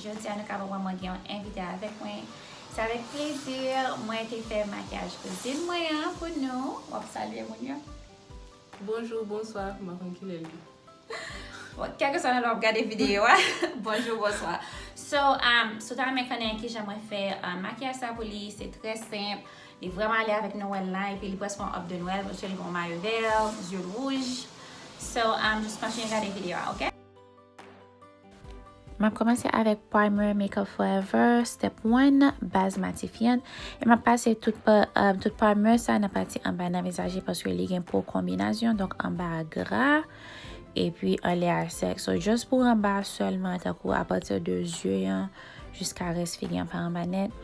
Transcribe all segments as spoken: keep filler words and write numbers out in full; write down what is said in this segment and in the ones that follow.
Jodi a nou kapab wè mwen gen yon envite avèk mwen. Se avèk plezi mwen te fè makiyaj kouzin mwen an pou nou. W ap salye moun yo. Bonjou, bonswa, m pa konn kilè l ye. Bon, kèlkeswa nan lè w ap gade videyo a, bonjou, bonswa. So, um, si w ta renmen konnen kijan mwen fè uh, makiyaj sa pou li, se trè senp. Li vrèman ale avèk Nwèl la, epi li prèske yon up de Nwèl, paske li gen yon mayo vè, zye l wouj. So, um, jis kontinye gade videyo a, oke? M ap kòmanse avèk primer Makeup Forever Step one, baz matifyan. E m ap pase tout, pa, uh, tout primer sa nan pati anba nan vizaj li paske li gen po konbinasyon, donk anba a gra, epi anlè a sèk. So, just pou anba sèlman, tankou apati de zye an jiska rès figi an pa anba nèt.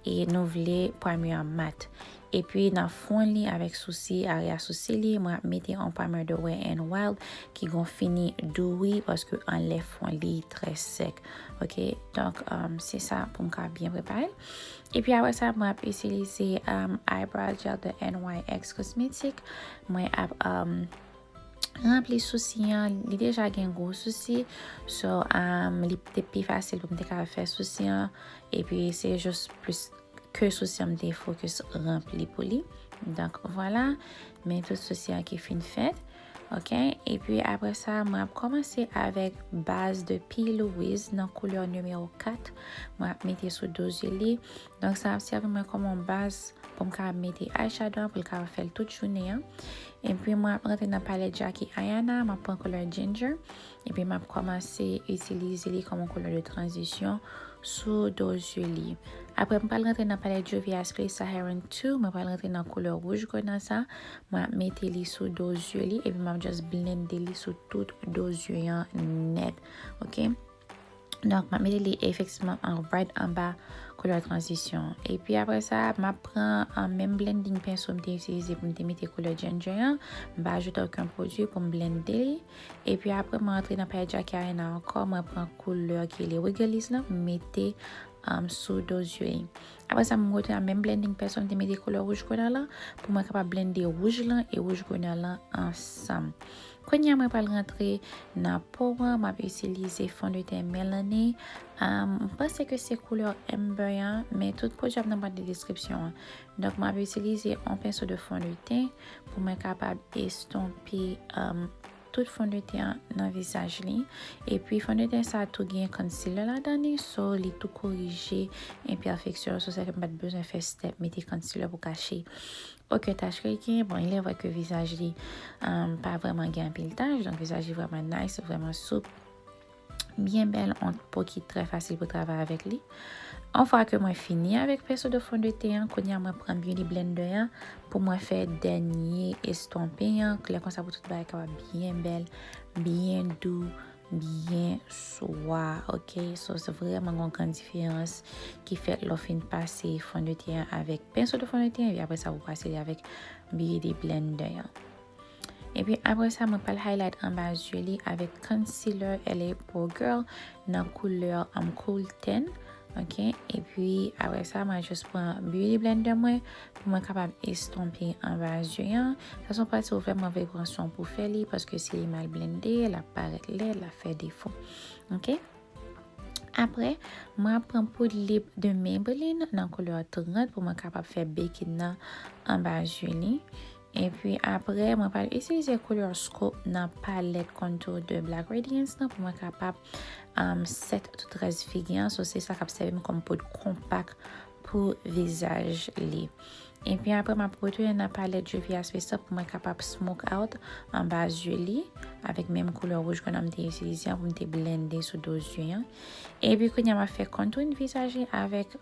E nou vle primer an mat. Epi nan fon li avèk sousi, aryè sousi li, mwen ap mete yon primer de Wet n Wild ki gon fini dewy paske anlè fon li trè sèk. Oke, donk um, se sa pou m ka byen prepare l. Epi apre sa, mwen ap itilize um, eyebrow gel de N Y X Cosmetic. Mwen ap um, ranpli sousi an, li deja gen gwo sousi. So, um, li te pi fasil pou m te ka fè sousi an. Epi se jis plis ke sousi an m te fokis ranpli pou li. Donk, vwala, men tout sousi an ki fin fèt. Oke, epi apre sa, mwen ap kòmanse avèk baz de P. Louise nan koulè nimewo kat. Mwen ap mete sou do zye li. Donk, sa ap sèvi mwen kòm yon baz pou m ka mete eyeshadow an, pou l ka fè l tout jounen an. Epi, mwen ap rantre nan palèt Jackie Ayanna, m ap pran koulè Ginger. Epi, m ap kòmanse itilize li kòm yon koulè de tranzisyon sou do zye li. Apre, m pral rantre nan palèt Juvia's Place Saharan two, mwen pral rantre nan koulè wouj grenn sa. Mwen ap mete li sou do zye li, epi m ap just blende li sou tout do zye an nèt. Oke? Donk, m ap mete li efektivman an right anba koulè tranzisyon. Epi apre sa, m ap pran an menm blending pencil m te itilize pou m te mete koulè Ginger an. M pa ajoute okenn pwodui pou m blende li. Epi apre, mwen antre nan palèt Jackie Ayanna ankò. Mwen pran koulè ki rele Wiggly's la, m mete um, sou do zye li. Apre sa, m retounen a menm blending pencil m te mete koulè wouj grenn lan pou mwen kapab blende wouj lan e wouj grenn lan ansanm. Kounye a, mwen pral rantre nan po an, m ap itilize fondeten Milani. Um, m panse ke se koulè Amber an, men tout pwodui ap nan bwat de deskripsyon an. Donk, m ap itilize yon penso de fondeten pou mwen kapab estonpe um, tout fondeten an nan vizaj li. Epi fondeten sa tou gen concealer ladan li, so li tou korije enpèfeksyon yo, so sa fè m pa t bezwen fè step mete concealer pou kache okenn tach ke l gen. Bon, il est vrai ke vizaj li um, pa vrèman gen anpil tach, donk vizaj li vrèman nice, vrèman soup, byen bèl, yon po ki trè fasil pou travay avèk li. Yon fwa ke mwen fini avèk penso de fondeten an, kounye a mwen pran beauty blender an pou mwen fè dènye estonpe an, lè konsa pou tout bagay kapab byen bèl, byen dou, byen swa, oke? So, se vrèman yon gran diferans ki fèt lè w fin pase fondeten an avèk penso de fondeten an, epi apre sa, pou pase li avèk beauty blender an. Epi apre sa, mwen pral highlight anba zye li avèk concealer L A Pro Girl nan koulè um, Cool Tan. Oke, epi apre sa, mwen jis pran beauty blender mwen pou mwen kapab estonpe anba zye an. Sa se yon pati ou vrèman vle pran swen pou fè li, paske si li mal blende, l ap parèt lèd, l ap fè defo. Oke? Apre, mwen ap pran poud lip de Maybelline nan koulè trant pou mwen kapab fè bekin nan anba zye li. Epi apre, mwen pral itilize koulè Scoop nan palèt contour de Black Radiance nan pou mwen kapab um, set tout rès figi an. So, se sa k ap sèvi m kòm poud konpak pou vizaj li. Epi apre, m ap retounen nan palèt Juvia's Face pou mwen kapab smoke out anba zye li avèk menm koulè wouj ke m te itilize an pou m te blende sou do zye an. Epi kounye a, m ap fè contouring vizaj li avèk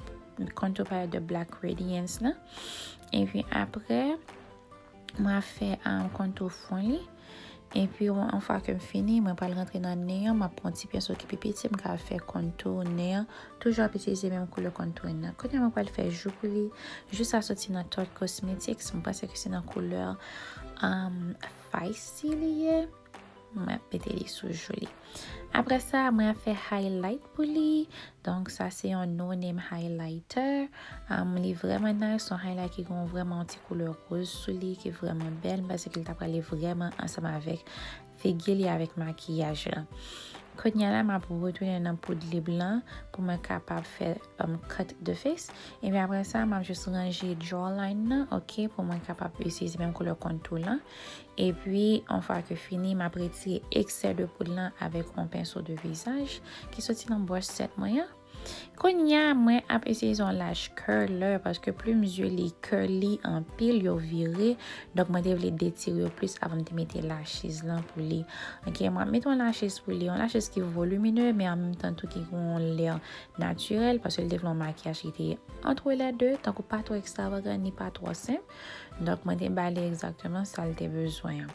contour palette de Black Radiance la. Epi apre, mwen ap fè um, contour fon li. Epi yon fwa ke m fini, mwen pral rantre nan nen an, m ap pran ti penso ki pi piti, m ka fè contour nen an. Toujou ap itilize menm koulè contouring nan. Kounye a mwen pral fè jou pou li. Jou sa soti nan Tarte Cosmetics. Mwen panse ke se nan koulè um, Feisty li ye. Mwen ap mete li sou jou li. Apre sa, mwen ap fè highlight pou li. Donk, sa se yon no name highlighter. Um, li vrèman nice, yon highlight ki gen vrèman yon ti koulè roz sou li, ki vrèman bèl. M panse ke li ta prale vrèman ansanm avèk figi li, avèk makiyaj la. Kounye a la, m ap retounen nan poud lib lan pou mwen kapab fè um, cut the face. Epi apre sa, m ap jis ranje jawline nan, ok, pou mwen kapab itilize menm koulè contour lan. Epi, yon fwa ke fini, m ap retire eksè de poud lan avèk yon penso de vizaj ki soti nan brush set mwen an. Kounye a, mwen ap itilize yon lash curler paske plim zye li curly anpil, yo vire. Donk, mwen te vle detire yo plis avan m te mete lashes lan pou li. Ok, mwen ap mete yon lashes pou li, yon lashes ki volimine, men an menm tan tou ki gen yon lè natirèl, paske li te vle yon makiyaj ki te entre les deux, tankou pa twò ekstravagan ni pa twò senp. Donk, mwen te ba li egzakteman sa l te bezwen an.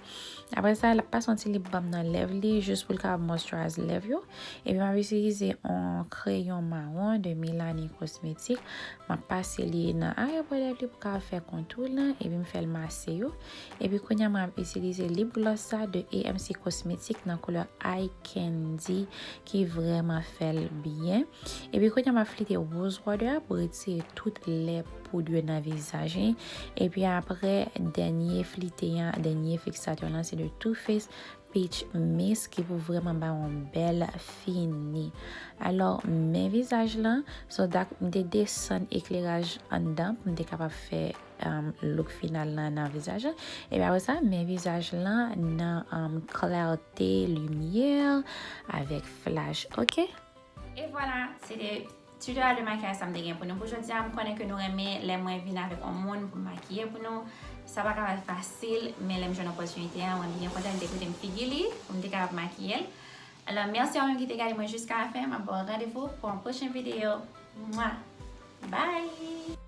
Apre sa, l ap pase yon ti lip balm nan lèv li, jis pou l kapab moisturize lèv yo. Epi, m ap itilize yon kreyon mawon de Milani Cosmetics. M ap pase li nan aryè bò lèv li pou kapab fè kontou lan, epi m fè l mase yo. Epi, kounye a, mwen ap itilize lip gloss sa de A M C Cosmetics nan koulè Eye Candy, ki vrèman fè l byen. Epi kounye a m ap flite rose water a pou retire tout lè poud yo nan vizaj li. Epi apre, dènye flite an, dènye fiksatè lan, se de Too Faced Peach Mist ki pou vrèman ba yon bèl fini. Alò, men vizaj lan, so dat m te desann ekleraj anndan pou m te kapab fè um, look final lan nan vizaj lan. Epi apre sa, men vizaj lan nan um, klète limyè avèk flash, ok? E vwala, se te tutorial de makiyaj sa m te gen pou nou pou jodi a. M konnen ke nou renmen lè mwen vin avèk yon moun pou makiye pou nou. Sa pa ka fasil, men lè m jwenn opòtinite a, mwen byen kontan li te prete m figi li pou m te kapab makiye l. Alò, mèsi a ou menm ki te gade mwen jiska la fen. M ap ba w randevou pou yon pwochen videyo. Mwa! Bye!